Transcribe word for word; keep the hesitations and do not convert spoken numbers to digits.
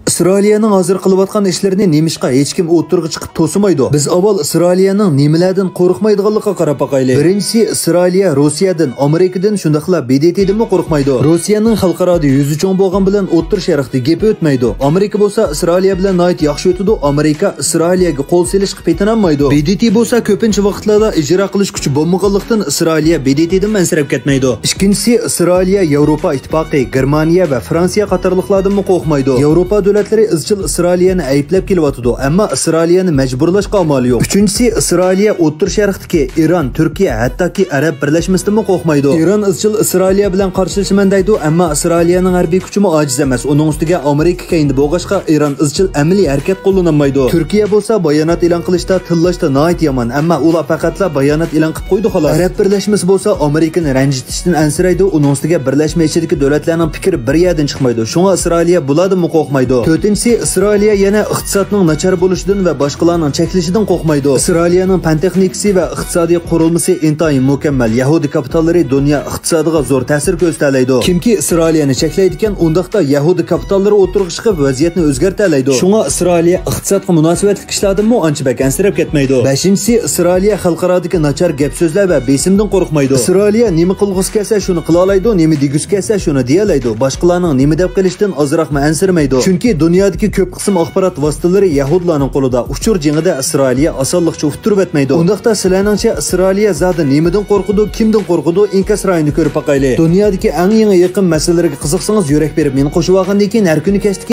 ئىسرائىلىيەنىڭ ھازىر قىلىۋاتقان ئىشلىرىنى نېمىشقا ھېچكىم ئوتتۇرىغا چىقىپ توسىمايدۇ؟ بىز ئاۋۋال ئىسرائىلىيەنىڭ نېمىلەردىن قورقمايدىغانلىقىغا قاراپ باقايلى. بىرىنچىسى، ئىسرائىلىيە روسىيەدىن، ئامېرىكىدىن، شۇنداقلا ب د ت دىنمۇ قورقمايدۇ. روسىيەنىڭ خەلقئارادا يۈزى چوڭ بولغان بىلەن ئوتتۇرا شەرقتە گېپى ئۆتمەيدۇ. ئامېرىكا بولسا ئىسرائىلىيە بىلەن ناھايىتى ياخشى ئۆتىدۇ. ئامېرىكا ئىسرائىلىيەگە قول سېلىشقا پېتىنالمايدۇ. ب د ت بولسا كۆپىنچە ۋاقىتلاردا ئىجرا قىلىش كۈچى بولمىغانلىقتىن، ئىسرائىلىيە ب د ت دىن ئەنسىرەپ كەتمەيدۇ. ئىككىنچىسى، ئىسرائىلىيە ياۋروپا ئىتتىپاقى، گېرمانىيە ۋە فرانسىيە قاتارلىقلاردىنمۇ قورقمايدۇ. ياۋروپا دۆلەتلىرى ئىزچىل ئىسرائىلىيەنى ئەيىبلەپ كېلىۋاتىدۇ، ئەمما ئىسرائىلىيەنى مەجبۇرلاشقا ئامالى يوق. ئۈچىنچىسى، ئىسرائىلىيە ئوتتۇرا شەرقتىكى ئىران، تۈركىيە، ھەتتاكى ئەرەب بىرلەشمىسىدىنمۇ قورقمايدۇ. ئىران ئىزچىل ئىسرائىلىيە بىلەن قارشىلىشىمەن دەيدۇ، ئەمما ئىسرائىلىيەنىڭ ھەربىي كۈچىمۇ ئاجىز ئەمەس. ئۇنىڭ ئۈستىگە ئامېرىكا كەينىدە بولغاچقا، ئىران ئىزچىل ئەمەلىي ھەرىكەت قوللىنالمايدۇ. تۈركىيە بولسا بايانات ئېلان قىلىشتا، تىللاشتا ناھايىتى يامان، ئەمما ئۇلار پەقەتلا بايانات ئېلان قىلىپ قويدى، خالاس. ئەرەب بىرلەشمىسى بولسا ئامېرىكىنى رەنجىتىشتىن ئەنسىرەيدۇ، ئۇنىڭ ئۈستىگە بىرلەشمە ئىچىدىكى دۆلەتلەرنىڭ پىكرى بىر يەردىن چىقمايدۇ. شۇڭا ئىسرائىلىيە بۇلاردىنمۇ قورقمايدۇ. تۆتىنچىسى، ئىسرائىلىيە يەنە ئىقتىسادنىڭ ناچار بولۇشىدىن ۋە باشقىلارنىڭ چەكلىشىدىن قورقمايدۇ. ئىسرائىلىيەنىڭ پەن تېخنىكىسى ۋە ئىقتىسادىي قۇرۇلمىسى ئىنتايىن مۇكەممەل. يەھۇدىي كاپىتاللىرى دۇنيا ئىقتىسادىغا زور تەسىر كۆرسىتەلەيدۇ. كىمكى ئىسرائىلىيەنى چەكلەيدىكەن، ئۇنداقتا يەھۇدىي كاپىتاللىرى ئوتتۇرىغا چىقىپ، ۋەزىيەتنى ئۆزگەرتەلەيدۇ. شۇڭا ئىسرائىلىيە ئىقتىسادقا مۇناسىۋەتلىك ئىشلاردىنمۇ ئانچە بەك ئەنسىرەپ كەتمەيدۇ. بەشىنچىسى، ئىسرائىلىيە خەلقئارادىكى ناچار گەپ سۆزلەر ۋە بېسىمدىن قورقمايدۇ. ئىسرائىلىيە نېمە قىلغۇسى كەلسە، شۇنى قىلالايدۇ، نېمە دېگۈسى كەلسە، شۇنى دېيەلەيدۇ. باشقىلارنىڭ نېمە دەپ قېلىشتىن ئازراقمۇ ئەنسىرىمەيدۇ. چۈنكى دۇنيادىكى كۆپ قىسىم ئاخبارات ۋاسىتىلىرى يەھۇدىيلارنىڭ قولىدا. ئۇچۇر جېڭىدە ئىسرائىلىيە ئاسانلىقچە ئۇتتۇرۇۋەتمەيدۇ. ئۇنداقتا سىلەرنىڭچە ئىسرائىلىيە زادى نېمىدىن قورقىدۇ، كىمدىن قورقىدۇ؟ ئىنكاس رايىنى كۆرۈپ باقايلى. دۇنيادىكى ئەڭ يېڭى يېقىم مەسىلىلىرىگە قىزىقسىڭىز، يۈرەك بېرىپ مېنى قوشۇۋالغاندىن كېيىن ھەر كۈنى كەچتىكى